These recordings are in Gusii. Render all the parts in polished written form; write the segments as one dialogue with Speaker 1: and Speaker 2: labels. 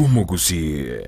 Speaker 1: y'Omogusii.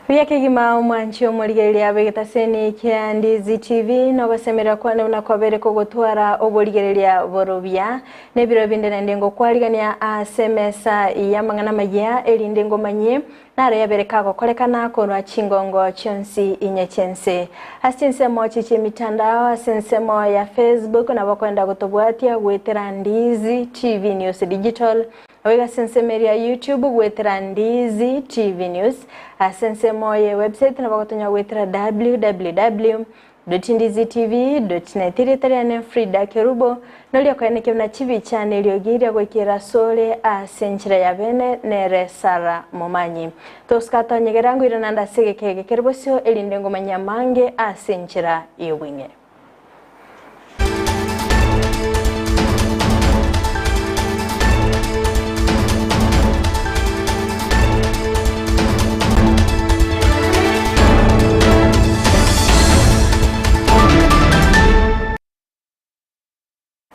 Speaker 2: Buya kegima omwanchi omorigereria bw'egetaseni kia Ndizi TV nogosemeria kwane buna kwabere kogotwara oborigereria borobia nebiro binde naende ngokwarigania ase emesa y'amang'ana amayia erinde ngomanyie Naro yabere kagokorekana korwa chingongo chionsi inye chi'ense. Ase chinsemo chi chi'emitandao, ase ensemo ya Facebook nabo okoenda gotobwatia goetera Ndizi TV News Digital, naboigo ase ensemo eria ya YouTube goetera Ndizi TV News, ase ensemo ye website nabo ogotonya goetera www. Dotindizitv.net Erieta riane Frida Kerubo, noria okoenekia buna chibicha na eriogi ria goikera asore ase enchera ya bene nere Sarah Momanyi. Tosuka tonyegera ngoirana ande ase egeka eke kere bosio erinde ngomanye amange ase enchera y'obweng'e.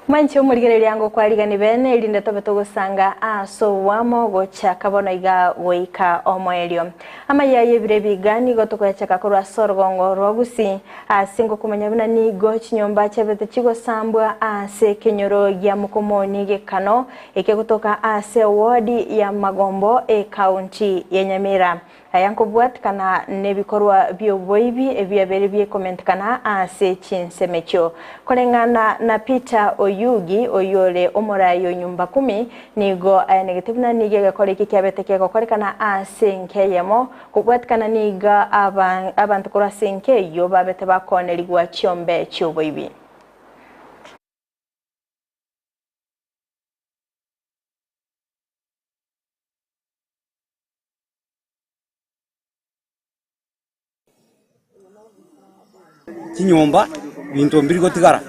Speaker 2: Mwanche omorigereria ngokwarigani bene erinde tobe togosanga ase oboamo gochaka bono iga goika omoerio. Amaya y'ebiro ebiga nigo tokoyachaka korwa ase orogongo rwa Gusii ase ngokomanya buna nigo chinyomba chiabete chigosambwa ase ekenyoro gia Mokomoni gekano ekegotoka ase ewodi ya Magombo ekaunti ya Nyamira. Aya nkobwatikana nebikorwa bi'oboibi ebiabeire biekomentekana ase chinsemo echio. Koreng'ana na Peter Oyugi, oyio ore omorai o nyumba kumi, nigo ayanegete buna nigo egekora eke kiabete kegokorekana ase enka eyemo, kobwatikana nigo abanto korwa ase enka eyio babete bakoonerigwa chiombe chi'oboibi.
Speaker 3: Chinyomba binto mbiri gotigara,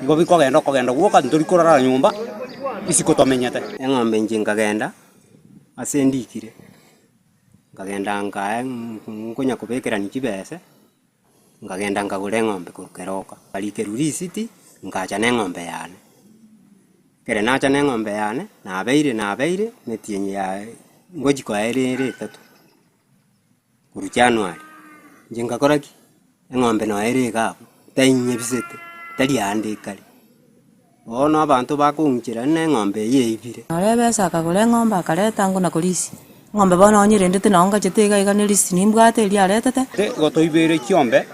Speaker 3: nigo bikogenda okogenda gwoka ntori korara nyomba isiko tomenyete.
Speaker 4: Eng'ombe inche nkagenda ase ndikire, nkagenda nkae nkonya kobekerania chibese, nkagenda nkagora eng'ombe korwa Keroka. Nkarikerwa risiti, nkacha na eng'ombe yane. Ekero nacha na eng'ombe yane, nabeire nabeire emetienyi yaye ngochi koera ere etato. Korwa January, inche ngakora ki? Eng'ombe noyo ere iga abwo, tainyebisete, tari aande ekare. Bono abanto bakong'ichera ng'a eng'ombe eye eibire.
Speaker 5: Nore ebesa akagora eng'ombe akareta ango na korisia, eng'ombe bono onyerendete nao ngachete iga iga ne risiti nimbwate eria aretete.
Speaker 3: Igo toibeire chiombe,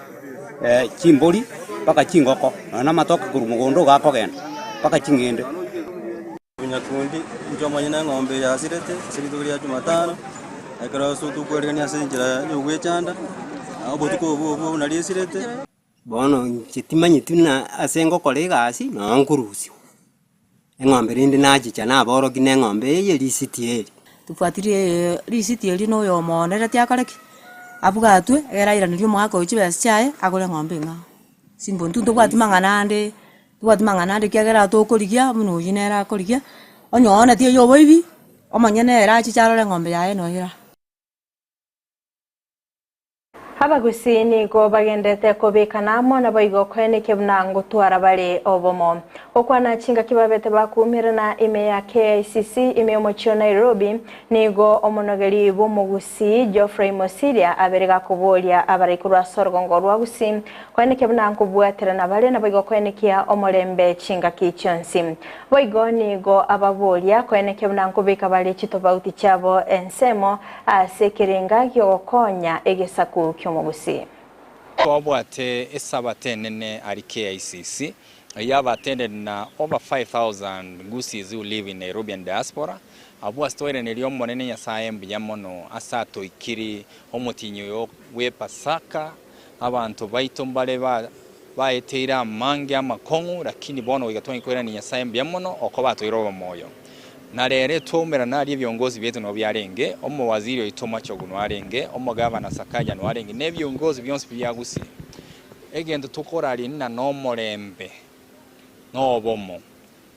Speaker 3: chimbori, mpaka chingoko, nonya na amatoke korwa mogondo iga akogenda, mpaka ching'ende.
Speaker 6: Nyakundi, inche omonyene eng'ombe eye yasirete ase rituko ria Jumatano, ekero ase tokwerigania ase enchera yogwechanda, obotuko obwo obwo nario esirete.
Speaker 4: Bono inche timanyeti buna ase ngokora egasi noo nkorusiwa, eng'ombe rende nachicha naborokia na eng'ombe eye risiti eri.
Speaker 5: Tobwatirie risiti eria na oyomo oonereti akore ki? Abwatwe, egere airanerie omogaka oyo chibesa chiaye, agore eng'ombe eng'ao. Simple, intwe ntobwati mang'ana ande. Tobwati mang'ana ande ekiagera tokorigia buna oyio nere akorigia, onye ooneti eywo oboibi, omonyene ere achiche arore eng'ombe yaye noyo ere aa.
Speaker 2: Abagusii nigo bagenderete kobekana amo, naboigo koenekia buna ngotwara bare obomo. Gokwana chingaki babete bakuumerana ime ya KICC ime y'omochie o Nairobi, nigo omonogeri bw'omogusii Geoffrey Mosiria abere gakoboria abarai korwa ase orogongo rwa Gusii Koenekia buna nkobwaterana bare naboigo koenekia omorembe chingaki chionsi. Boigo nigo ababoria koenekia buna nkobeka bare chitofauti chiabo ensemo ase ekerenga gi'ogokonya egesaku ki'omogusii.
Speaker 7: Twabwate esabato enene aria KICC, eyio abatended na over 5,000 Gusiis who live in Nairobi and diaspora, abwo ase twairaneria Omonene Nyasaye mbuya mono ase atoikiri omotienyi oyo bw'Epasaka. Abanto baito mbare baeteire amange amakong'u, lakini bono goika twang'e koirania Nyasae mbuya mono okoba atoire obomoyo. Na rero twaumerana aria ebiongozi biaito nabo biarenge, omowaziri oito Machogu noarenge, omogavana Sakaja noarenge, na ebiongozi bionsi bia Gusii. Egento tokoraria ng'a nomorembe na obomo.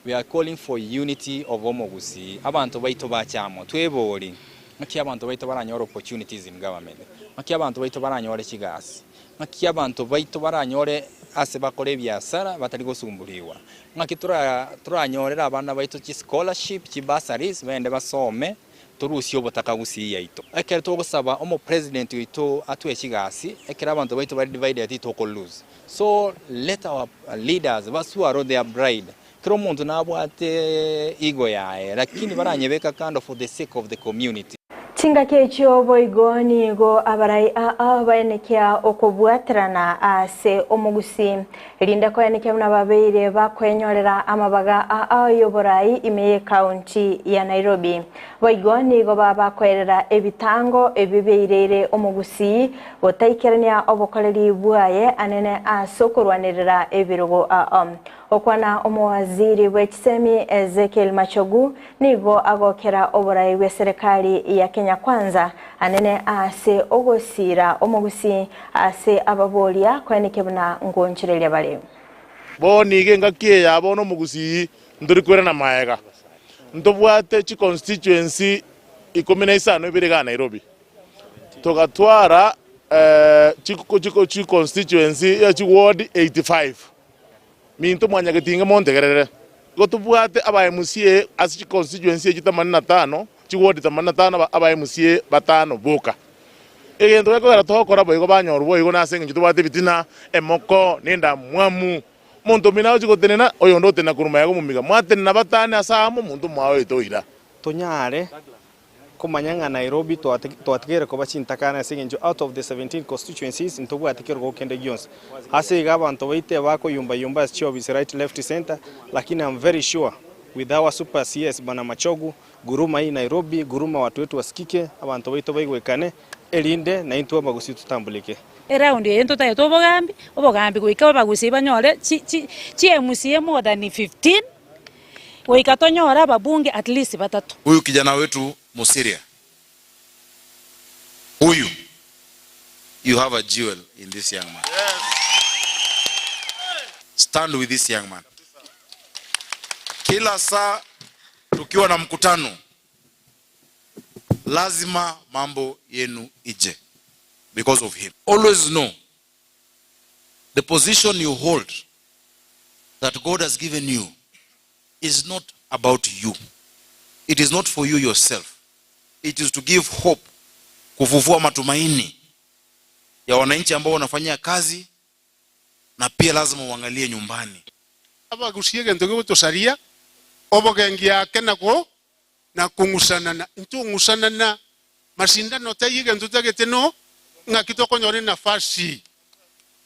Speaker 7: We are calling for unity of omogusii. Abanto baito bache amo, twebori ng'aki abanto baito baranyore opportunities in government, ng'aki abanto baito baranyore chigasi, ng'aki abanto baito baranyore ase bakore ebiasara batari gosumburigwa, ng'aki tora toranyorere abana baito chischolarship, chibursaries bagende basome. Torusie obotaka gusii yaito. Ekero togosaba omo president oito atwe chigasi, ekero abanto baito bare divided titoko lose. So let our leaders baswallow their pride. Kera omonto nabwate ego yaye lakini baranyebeka kando for the sake of the community.
Speaker 2: Chingaki echio boigo nigo abarai aa baenekia okobwaterana ase omogusii, erinde koenekia buna babeire bakwenyorera amabaga aa y'oborai ime y'ecounty ya Nairobi. Boigo nigo babakoerera ebitango ebio biaireire omogusii gotaikerania obokoreri bwaye anene ase okorwanerera ebirogo aa. Okwana omowaziri bwe chisemi Ezekiel Machogu Nigo agokera oborai bw'eserekari ya Kenya Kwanza anene ase ogosiira omogusii ase ababoria koenekia buna ngonchereria bare.
Speaker 1: Bono iga engaki eye ya bono omogusii ntori kwerana maega. Ntobwate chiconstituency ikomi na isano ibere igaa Nairobi. Togatwara chiconstituency chiward 85. Minto mwanyagetinge montegerere. Igo tobwate aba MCA ase chiconstituency echi themanini na tano, chiward themanini na tano aba MCA batano boka. Egento gekogera togokora boigo banyorwa boigo nase eng'encho tobwate ebitina, emoko, na endamwamu. Omonto omino agochia gotenena, oyonde otenena korwa magega omomiga. Mwatenena batano ase amo, omonto omwao oete oira.
Speaker 8: Tonyare komanya ng'a Nairobi twatigeire koba chintakana ase eng'encho out of the 17 constituencies ntobwati kerogo kende gionsi. Ase igo abanto baito ebakoyumba yumba ase chiofisi right left centre lakini am very sure with our super CS Bwana Machogu, guruma hii Nairobi, guruma watu wetu wasikike, abanto baito baigwekane erinde naintwe abagusii totambulike.
Speaker 9: Eround eye ntotagete obogambi, obogambi goika abagusii banyore chi chi chi MCA more than 15. Goika tonyore ababunge at least batato.
Speaker 10: Huyu kijana wetu Mosiria huyu you have a jewel in this young man stand with this young man kila saa tukiwa na mkutano lazima mambo yenu ije because of him always know the position you hold that God has given you is not about you. It is not for you yourself. It is to give hope, kufufua matumaini ya wananchi ambao wanafanyia kazi na pia lazima uangalie nyumbani.
Speaker 11: Abagusie egento gegotosaria, obogengi ake nako na kong'usanana, intong'usanana masindano taiyo egento totagete no ng'aki tokonyora enafasi.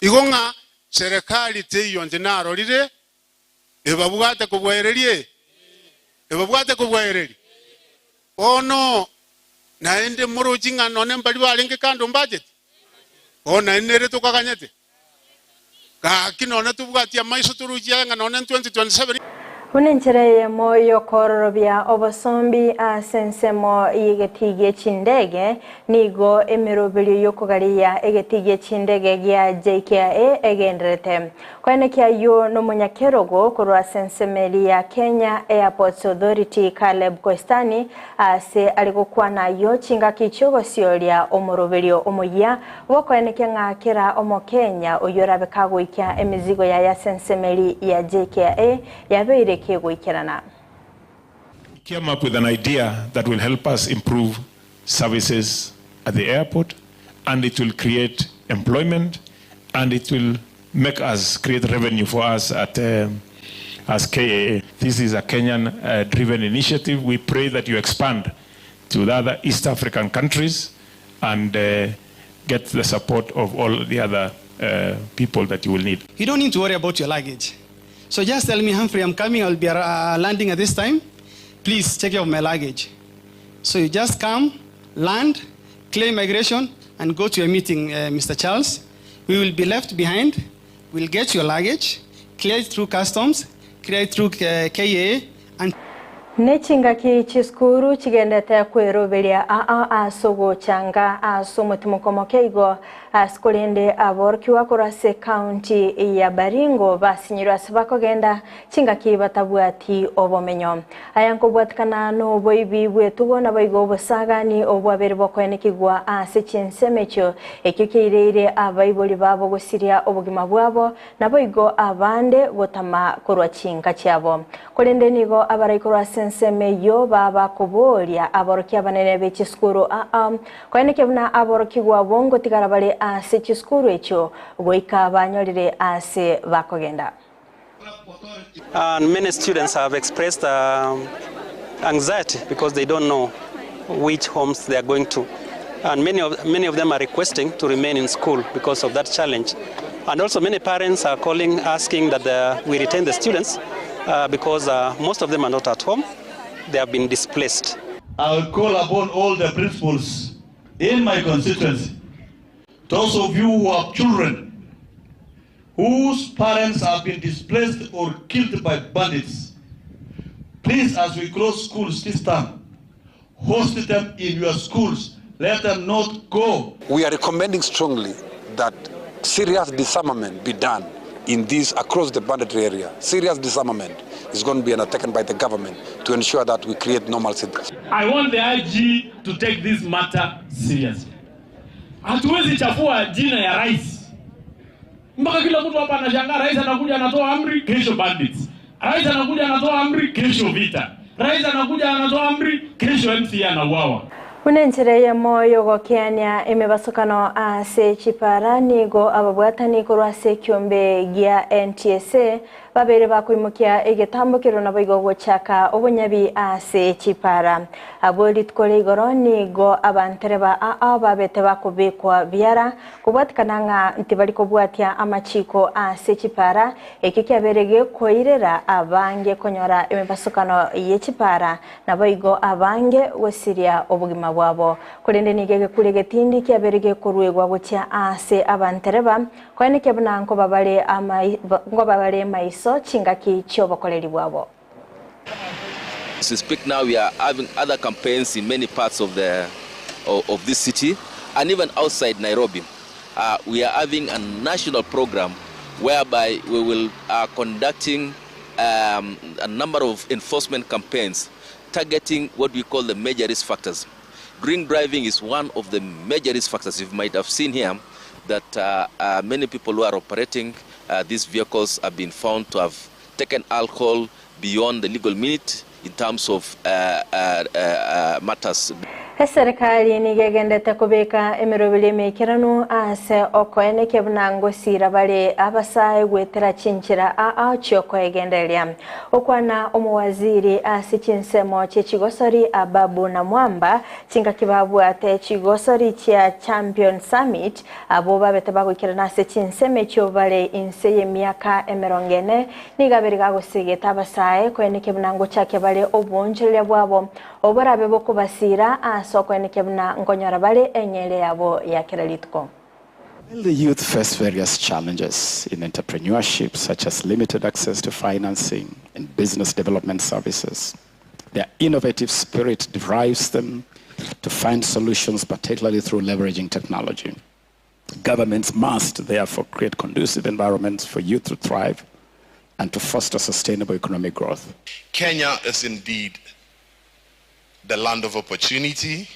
Speaker 11: Igo ng'a serikali teiyo inche narorire ebabwate kobwaereria ebabwate kobwaereria. Bono naende morochi ng'a nonye mbaria barenge kando mbachete, bono naende nere tokaganyete. Gaki nonya tobwatie amaiso toruchie aye ng'a nonya 2027.
Speaker 2: Buna enchera eyemo y'okoororobia obosombi ase ensemo y'egetii gie chindege, nigo emeroberio y'okogariia egetii gie chindege gia JKIA egendererete. Koenekia ayio nomonyakerogo korwa ase ensemo eria ya Kenya Airports Authority Caleb Koistani ase are gokwana ayio chingaki chiogosioria omoroberio omoyia Gokoenekia ng'a kera Omokenya oyio orabe kagoikia emizigo yaye ase ensemeri ya JKIA yabeire kegoikerana.
Speaker 12: Came up with an idea that will help us improve services at the airport and it will create employment and it will make us create revenue for us at as KAA. This is a Kenyan driven initiative. We pray that you expand to the other East African countries and get the support of all the other people that you will need.
Speaker 13: You don't need to worry about your luggage. So just tell me, Humphrey, I'm coming, I'll be uh, landing at this time. Please take care of my luggage. So you just come, land, clear immigration, and go to your meeting, uh, Mr. Charles. We will be left behind. We'll get your luggage, clear it through customs, clear it through uh, KAA, and
Speaker 2: Nechingaki chisukuru chigendete kweroberia aa ase ogochanga ase omotimoko moke igo. Ase korende aborokigwa korwa ase ekaunti ya Baringo basinyirwe ase bakogenda chingaki batabwati obomenyo. Aya nkobwatikana noboibi bw'etugo naboigo obosagani obwabeire bokoenekigwa ase chinsemo echio, ekio kiaireire abaibori babo gosiria obogima bwabo, naboigo abande gotama korwa chinka chiabo. Korende nigo abarai korwa ase ensemo eyio babakoboria aborokia abanene be chisukuru aa, Koenekia buna aborokigwa abwo ngotigara bare ase chisukuru echio goika banyorire aase bakogenda.
Speaker 14: And many students have expressed anxiety because they don't know which homes they are going to. And many of, many of them are requesting to remain in school because of that challenge. And also many parents are calling asking that the, we retain the students uh, because uh, most of them are not at home. They have been displaced.
Speaker 15: I will call upon all the principals in my constituency, those of you who have children whose parents have been displaced or killed by bandits, please, as we close schools this term, host them in your schools. Let them not go.
Speaker 16: We are recommending strongly that serious disarmament be done in this across the banditry area. Serious disarmament is going to be undertaken by the government to ensure that we create normalcy.
Speaker 17: I want the IG to take this matter seriously. Hatuwezi chafua jina ya rais mpaka kila mtu hapa anashangaa. Rais anakuja anatoa amri, kesho bandits. Rais anakuja anatoa amri, kesho vita. Rais anakuja anatoa amri, kesho MCA anauawa.
Speaker 2: Buna enchera eyemo y'ogokeania emebasokano ase chipara nigo ababwatani korwa ase ekiombe gia NTSA babeire bakoimokia egetambokero naboigo gochaka obonyabi ase chipara. Abwo rituko ria igoro nigo abantereba aa babete bakobekwa biara kobwatikana ng'a ntibari kobwatia amachiko ase chipara, ekio kiabeire gekoirera abange konyora emebasokano ye chipara Naboigo abange gosiria obogima bwabo. Korende nigo egekuri egetindi kiabeire gekoruegwa gochia aase abantereba, koenekia buna nkoba bare nkoba bare maiso chingaki chi'obokoreri bwabo.
Speaker 10: As we speak now we are having other campaigns in many parts of the of this city and even outside Nairobi. Uh, we are having a national program whereby we will are conducting um, a number of enforcement campaigns targeting what we call the major risk factors. Drink driving is one of the major risk factors. You might have seen here that uh, uh, many people who are operating uh, these vehicles have been found to have taken alcohol beyond the legal minute in terms of uh, uh, uh, matters.
Speaker 2: Eserekari nigo egendete kobeka emeroberi emeikeranu ase okoenekia buna ngosiira bare abasae goetera chinchera aa chi'okoegendereria. Okwana omowaziri ase chinsemo chie chigosori Ababu Namwamba chingaki babwate chigosori chia Champion Summit abwo babete bagoikerana ase chinsemo echio bare inse y'emiaka emerongo ene nigo abere gagosegeta abasae koenekia buna ngochakia bare oboonchoreria bwabo Oborabe bokobasiira aase okoenekia buna nkonyora bare eng'eria yabo ya kera rituko.
Speaker 18: While the youth face various challenges in entrepreneurship such as limited access to financing and business development services, their innovative spirit drives them to find solutions, particularly through leveraging technology. Governments must therefore create conducive environments for youth to thrive and to foster sustainable economic growth.
Speaker 19: Kenya is indeed the land of opportunity,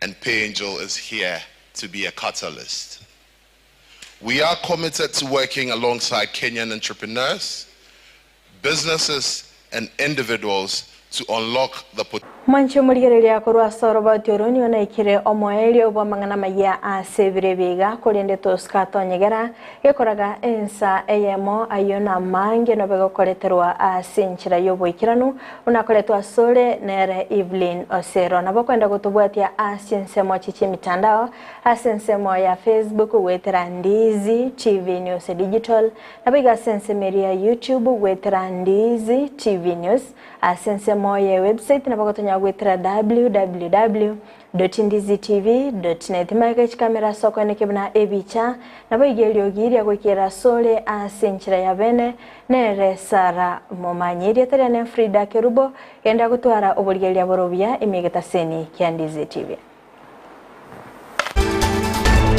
Speaker 19: and PayAngel is here to be a catalyst. We are committed to working alongside Kenyan entrepreneurs, businesses, and individuals to unlock the potential.
Speaker 2: Mwanche omorigereria korwa ase oroboti oro nigo naikire omoerio bw'amang'ana amayia ase ebiro ebi iga, korende tosika atonyegera, gekoraga ensa eyemo ayio namange nobe gokoreterwa ase enchera y'oboikeranu, buna akoretwe asore nere Evelyn Osero. Nabo kwenda gotobwatia ase chinsemo chi chi'emitandao, ase ensemo ya Facebook goetera Ndizi TV News Digital, Naboigo ase ensemo eria ya YouTube goetera Ndizi TV News, ase ensemo ye website nabo gotonyara goetera www.ndizitv.net. Magega chikamera ase okoenekia buna ebicha, naboigo eriogi ria goikera asore ase enchera ya bene, nere Sarah Momanyi. Erieta riane Frida Kerubo, genda gotwara oborigereria bore obuya ime egetaseni kia Ndizi TV.